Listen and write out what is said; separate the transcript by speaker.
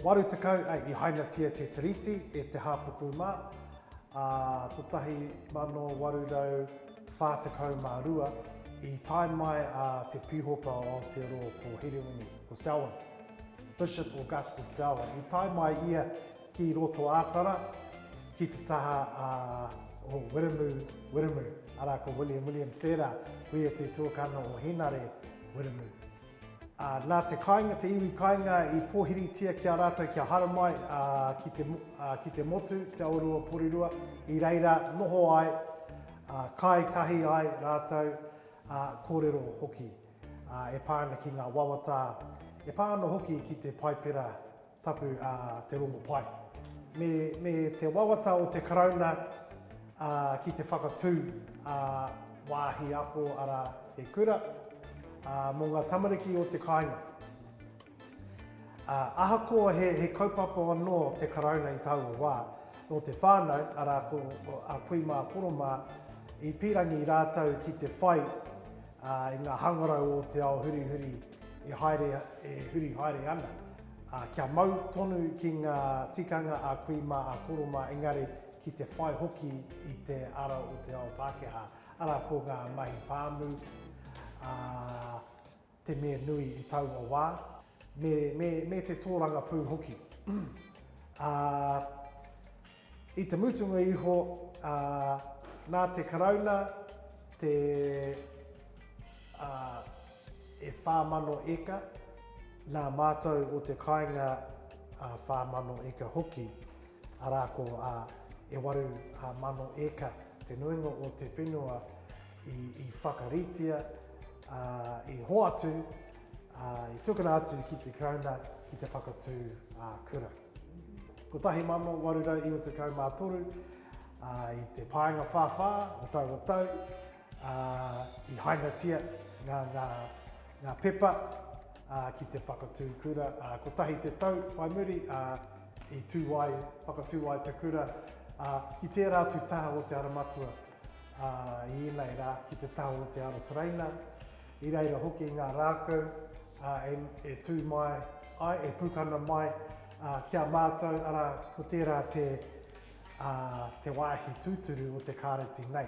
Speaker 1: 80, ai, i hainatia te Tiriti e Te Hāpuku mā, ā, 1842, i tae mai a Te Pīhopa o Aotearoa ko Herewini, ko Selwyn, Bishop Augustus Selwyn. I tae mai ia ki Roto-ā-Tara, ki te taha o Wiremu Wiremu, arā ko William Williams tērā, ko ia te tuakana o Henare Wiremu. Ā, nā te kāinga, te iwi kāinga i pōhiritia ki a rātou kia haramai ā, ki te, ā, ki te motu, Te Awarua Porirua, i reira noho ai, ā, kai tahi ai rātou, ā, kōrero hoki, ā, e pā ana ki ngā wawata, e pā ana hoki ki te Paipera Tapu a Te Rongopai. Me, me te wawata o te Karauna ā, ki te whakatū ā, wāhi ako, arā, he kura, ā, mō ngā tamariki o te kāinga. Ā, ahakoa he, he kaupapa anō te Karauna i taua wā, nō te whānau, arā, ko, a kui mā, koro mā, i pīrangi rātou ki te whai ā, i ngā hangarau o te ao hurihuri e haere, e huri haere ana. Ā, kia mau tonu ki ngā tikanga a kui mā, a koro mā, engari ki te whai hoki i te ara o te ao Pākehā, arā ko ngā mahi pāmu, ā, te mea nui i taua wā, me, me, me te tōrangapū hoki. Ā, i te mutunga iho, ā, nā te Karauna te, ā, e 4,000 eka, nā mātou o te kāinga ā 4,000 eka hoki, arā ko ā e 8,000 eka te nuinga o te whenua i, i whakaritea, ā, i hoatu, ā, i tukuna atu ki te Karauna ki te whakatū ā kura. 1893, ā, i te Paengawhāwhā o taua tau, ā, i hainatia ngā, ngā, ngā pepa ā, ki te whakatū kura. Ā, kotahi te tau whai muri, ā, i tū ai, whakatū ai te kura, ā, ki tērā atu taha o te ara matua, ā, i ēnei rā, ki te taha o te ara tereina. I reira hoki ngā rākau, ā, e, e tū mai ai, e pukana mai, ā, ki a mātou, arā, ko tērā te, ā, te wāhi tūturu o te kāreti nei.